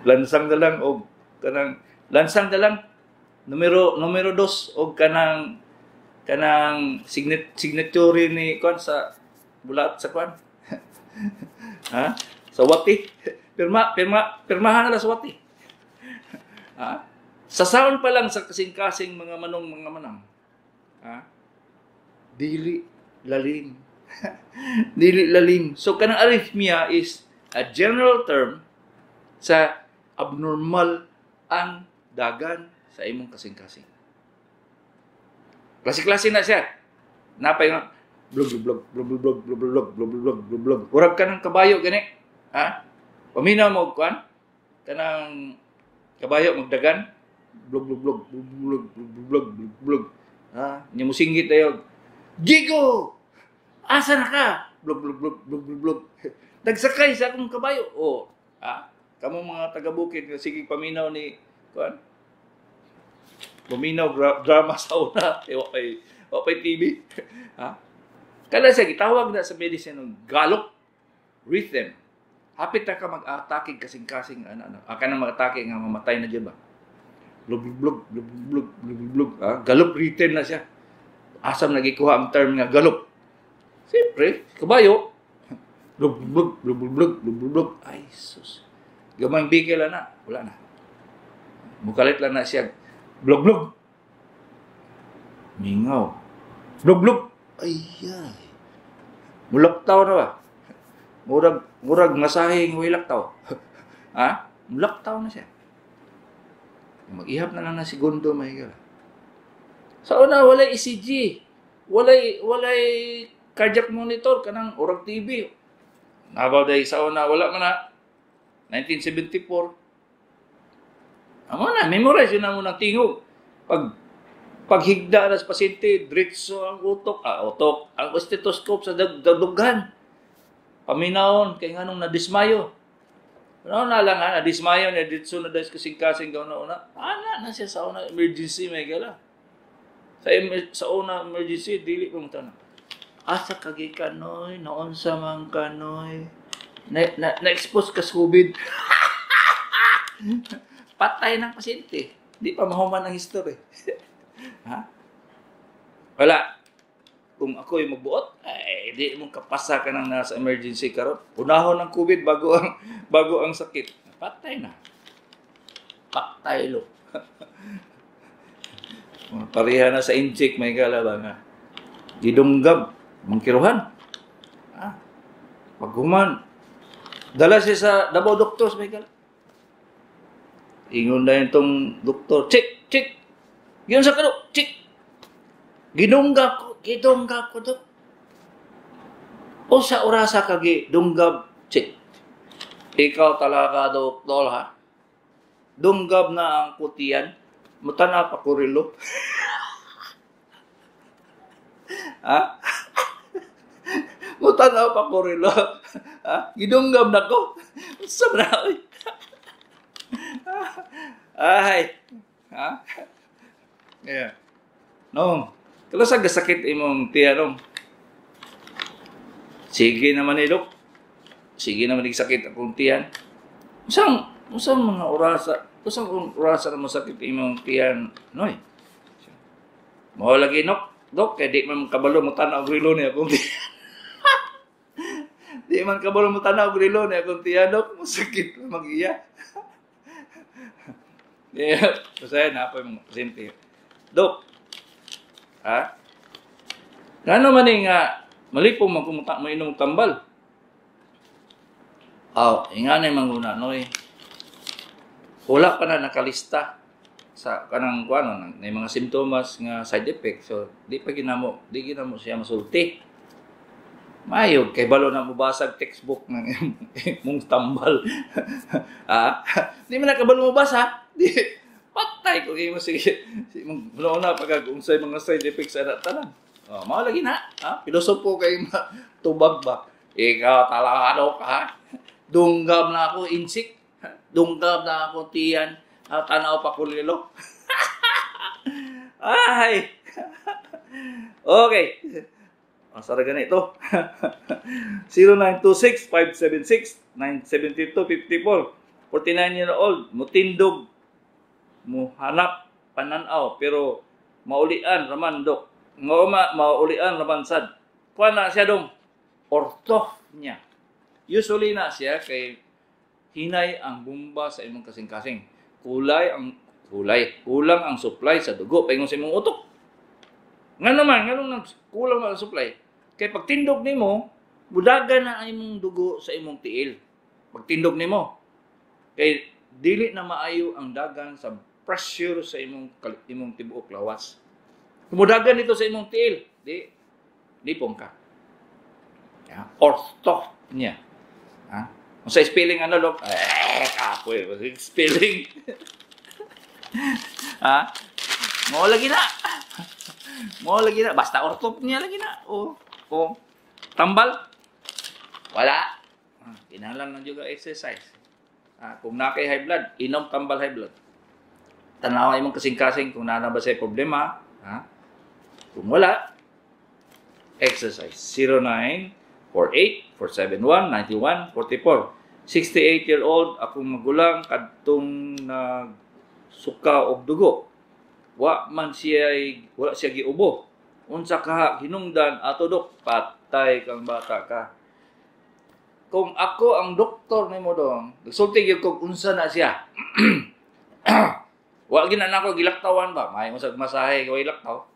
Lansang na lang og kanang lansang na lang numero 2 og kanang kanang signatory ni kwan sa bulat sa kwan. Ha? Sa wati. Pirma pirma pirmahan na lang sa wati. Ha? Sa sound pa lang sa kasing-kasing mga manong mga manang. Ha? Dili lalim. Dili lalim. So kanang arrhythmia is a general term sa abnormal ang dagan sa imong kasing-kasing. Klase-klase na siya. Napay nga blog blog blog blog blog blog blog blog blog blog blog. Murag ka ng kabayo gani. Ha? Paminaw mo kuan kanang kabayo magdagan blog blog blog blog blog blog blog blog blog. Ha? Nya musinggit tayo. Gigo! Asa na ka? Blog blog blog blog blog blog. Nagsakay sa akong kabayo. Oh, ha? Kamo mga taga-bukid sige paminaw ni kuan. Paminaw drama sa una. Eh, wa pay TV. Ha? Kada siya gitawag na sa medicine ng gallop rhythm. Hapit na ka mag-atake kasing-kasing ano ano. Ah, kanang mag-atake nga mamatay na diyan ba. Blog blog blog blog blog blog. Ah, gallop rhythm na siya. Asam nagikuha ang term nga gallop. Siyempre, kabayo. Blog blog blog blog blog blog blog. Ay sus. Gamay bigel na, wala na. Mukalit lang na siya. Blog blog. Mingaw. Blog blog. Ay ay. Mulaktaw na ba? Murag murag masahing way laktaw. Ha? Mulaktaw na siya. Mag-ihap na lang na segundo mahigala. Sa una wala ECG. Walay cardiac monitor kanang urag TV. Nabaw day sa una wala man na 1974. Amo na memorize yun na mo ng tingog. Paghigda na sa pasyente, diretso ang utok, utok, ang stethoscope sa dughan. Paminawon kay nganong nadismayo. Ano na lang ha, nadismayo na diretso na dahil kasing-kasing gaw na una. Ana na siya sa una emergency may gala. Sa una emergency dili pa mo tanan. Asa kagi kanoy, naunsa man kanoy. Na expose ka sa COVID. Patay ng pasyente. Di pa mahuman ang history. Ha? Wala. Kung ako'y magbuot, ay di mo kapasa ka nang nasa emergency karon. Unahon ng COVID bago ang sakit. Patay na. Patay lo. Pareha na sa inject may gala ba nga. Gidunggab, mangkiruhan. Ah. Paghuman, dala siya sa Davao Doctors may gala. Ingon na itong doktor, check, check. Giyon sa kano, check. Gidunggab ko dok. O sa orasa ka gidunggab, check. Ikaw talaga doktor ha. Dunggab na ang kutiyan. Mutana pa kurilo. Ha? Mutana pa kurilo. Ha? Gidunggab na ko. Sa na oy. Ay. Ha? Yeah. No. Kalo sa gasakit imong tiyan nong. Sige naman ni Dok. Sige naman sakit akong tiyan. Usang mga orasa, usang orasa na masakit imong tiyan, noy. Mao lagi nok, Dok, kay di man kabalo mo tan-aw og relo ni akong tiyan. Di man kabalo mo tan-aw og relo ni akong tiyan, Dok, masakit mag-iya. Yeah, basta na po yung mga pasyente. Dok, ha? Ngano man ni nga malipong man kung mainom og tambal? Aw, ingana manguna noy. Wala pa na nakalista sa kanang kuano na mga simptomas nga side effect. So di ginamo siya masulti. Mayo kay balo na mobasag textbook ng imong tambal. Ha? Di man nakabalo mobasa. Di patay ko imo sige. Imong na pag unsay mga side effects ana tanan. Oh, mao lagi na, ha? Pilosopo kay tubag ba? Ikaw talado ka. Dunggab na ako insik. Dunggab na ako tiyan. Tanaw pa kulilo. Ay. Okay. Ang sara ganito. 0926-576-972-54. 49-year-old, mutindog, muhanap, pananaw, pero maulian raman dok. Ngoma maulian raman sad. Kuan na siya dong ortho niya. Usually na siya kay hinay ang bomba sa imong kasing-kasing. Kulang ang supply sa dugo paingon sa imong utok. Nga naman, nganong kulang ang supply? Kay pagtindog nimo, mudagan na ang imong dugo sa imong tiil. Pagtindog nimo. Kay dili na maayo ang dagan sa pressure sa imong tibuok lawas. Kumudagan nito sa imong tiil, di lipong ka. Yeah. Ortho niya. Ha? Sa spelling ano dok? Eh, kapoy, spelling. Ha? Mo lagi na. Mo lagi na basta ortho niya lagi na. Oh, oh. Tambal. Wala. Kinahanglan lang juga exercise. Kung na kay high blood, inom tambal high blood. Tanawa imong kasing-kasing kung naa na ba siya problema, ha? Kung wala, exercise. 0948-471-9144. 68-year-old akong magulang kadtong nagsuka og dugo. Wa man siya wala siya giubo. Unsa ka hinungdan ato dok, patay kang bata ka. Kung ako ang doktor nimo dong, nagsulti gyud kog unsa na siya. Wa gina nako gilaktawan ba? May usag masahe kay laktaw.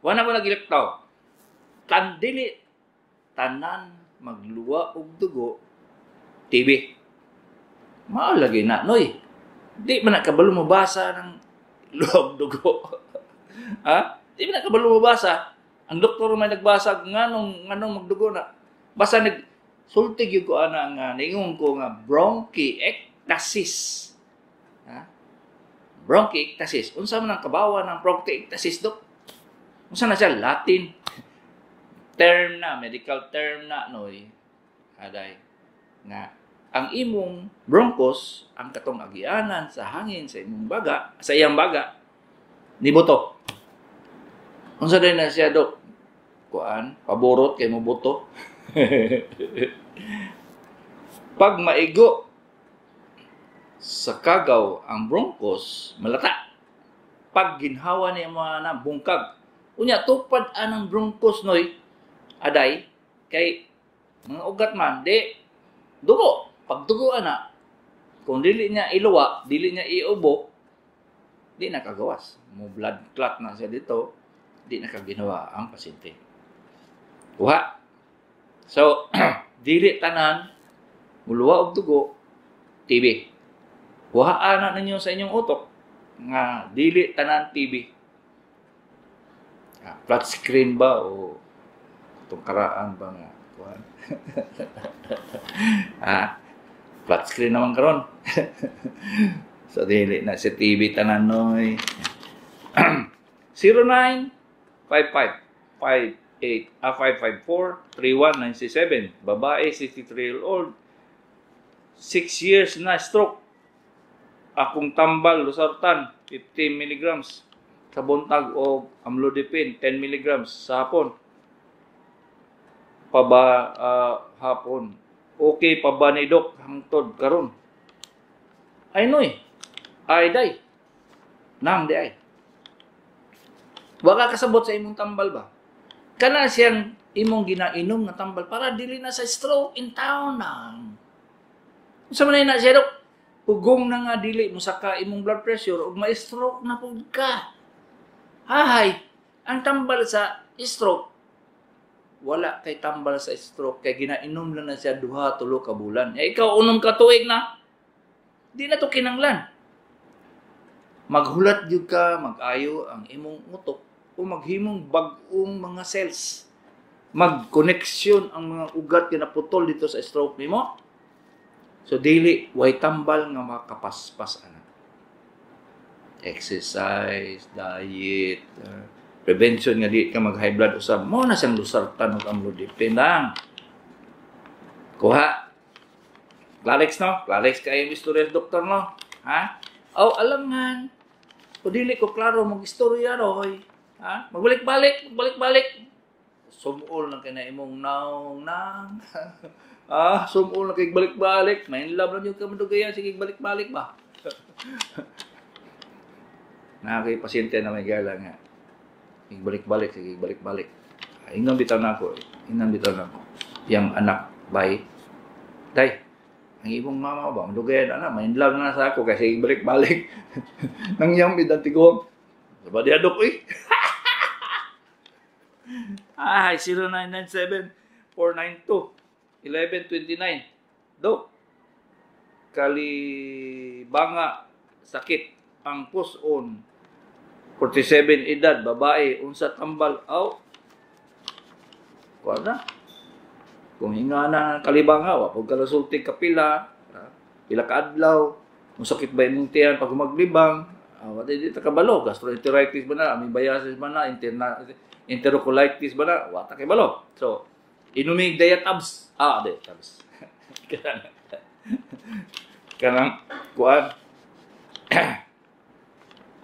Wa na ko nagilaktaw. Tandili tanan magluwa og dugo TB. Mao lagi na noy. Di man na kabalo mobasa ng luwa og dugo. Ha? Di ba nakabalo mabasa? Ang doktor may nagbasa nganong nganong magdugo na. Basta nag sulti gyud ko ana nga ningon ko nga bronchiectasis. Ha? Bronchiectasis. Unsa man ang kabawa ng bronchiectasis, dok? Unsa na siya Latin term na, medical term na, noy. Aday nga ang imong bronchus, ang katong agianan sa hangin sa imong baga, sa iyang baga, nibuto. Unsa din na siya, dok? Kuan, paborot kay mo buto. Pag maigo sa kagaw ang bronchus, malata. Pag ginhawa niya mga na bungkag. Unya tupad anang bronchus, noy, aday, kay mga ugat man di dugo. Pag dugo ana, kung dili niya iluwa, dili niya iubo, di nakagawas. Mo blood clot na siya dito, di nakaginawa ang pasyente. Kuha. So, dili tanan muluwa og dugo TB. Kuhaan na ninyo sa inyong utok nga dili tanan TB. Ah, flat screen ba o itong karaan ba nga kuan? Ah, flat screen naman karon. So dili na si TB tanan, noy. 0955 58 ah, 554 3197. Babae, 63 year old, 6 years na stroke. Akong tambal losartan 50 milligrams sa buntag o amlodipine 10 milligrams sa hapon pa ba, hapon. Okay pa ba ni dok hangtod karon? Ay noy, ay day nang di ay wala kasabot sa imong tambal ba? Kana siyang imong ginainom nga tambal para dili na sa stroke in town nang. Unsa man na siya, dok? Pugong na nga dili mosaka imong blood pressure ug ma-stroke na pud ka. Hahay, ang tambal sa stroke, wala kay tambal sa stroke kay ginainom lang na siya 2-3 ka bulan. Eh, ikaw unom ka tuig na. Di na to kinanglan. Maghulat gyud ka, mag-ayo ang imong utok o maghimong bag-ong mga cells. Mag-koneksyon ang mga ugat nga naputol dito sa stroke nimo. So dili way tambal nga makapaspas ana. Exercise, diet, prevention nga di ka mag high blood usab. Mo na siyang losartan ug amlodipine lang. Kuha. Klarex, no? Klarex kayo yung istorya sa doktor, no? Ha? Oh, alam nga. O dili ko klaro mag istorya roy. Ha? Magbalik-balik, magbalik-balik. Sumul lang kay na imong naong nang. Ah, sumul lang kay balik-balik. May love lang yung kamandugayan, sige balik-balik ba? Na kay pasyente na may gala nga. Balik-balik, sige balik-balik. Ingnan bitaw na ako. Ingnan bitaw na ako. Yang anak, bay. Day, ang imong mama ba, mandugayan ana, may love na sa ako kasi balik-balik. Nangyam bidang tigong. Ba di adok eh. Ay, 0997 492 1129. Dok, kalibanga sakit ang puson, 47 edad, babae, unsa tambal? Aw, kuha na. Kung hinga na kalibanga, wa pag kalasulti kapila, pila ka adlaw, musakit ba imong tiyan pag maglibang, wa di ta kabalo, gastroenteritis ba na, amoebiasis ba na, enterocolitis ba na, wa ta kabalo. So, inumig diatabs. Ah, diatabs. Kanang kuan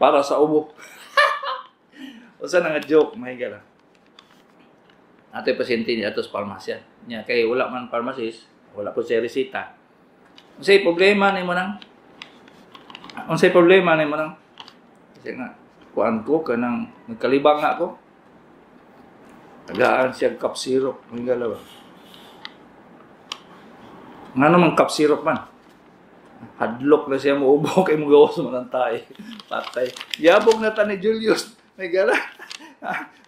para sa ubo. Usa na nga joke, mahigala. Ato'y pasyente niya ato sa parmasya. Nya kay wala man pharmacist, wala po siya resita. Unsay problema nimo nang? Unsay problema nimo nang? Kasi nga kuan ko kanang nagkalibang nga ako. Tagaan siya cup syrup, mahigala ba? Nga naman cup syrup man. Hadlok na siya muubo kay mo gawas man ang tae. Patay. Yabog na ta ni Julius. May gala.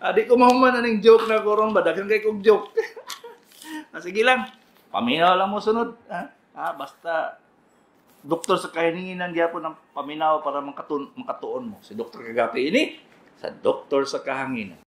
Adi ko mahuman aning joke na koron ba, daghan kay kog joke. Sige lang. Paminaw lang mo sunod. Ha? Basta doktor sa kahininginan gyapon ang paminaw para makatuon mo. Si Dr. Kagapi ini. Sa Doktor sa Kahanginan.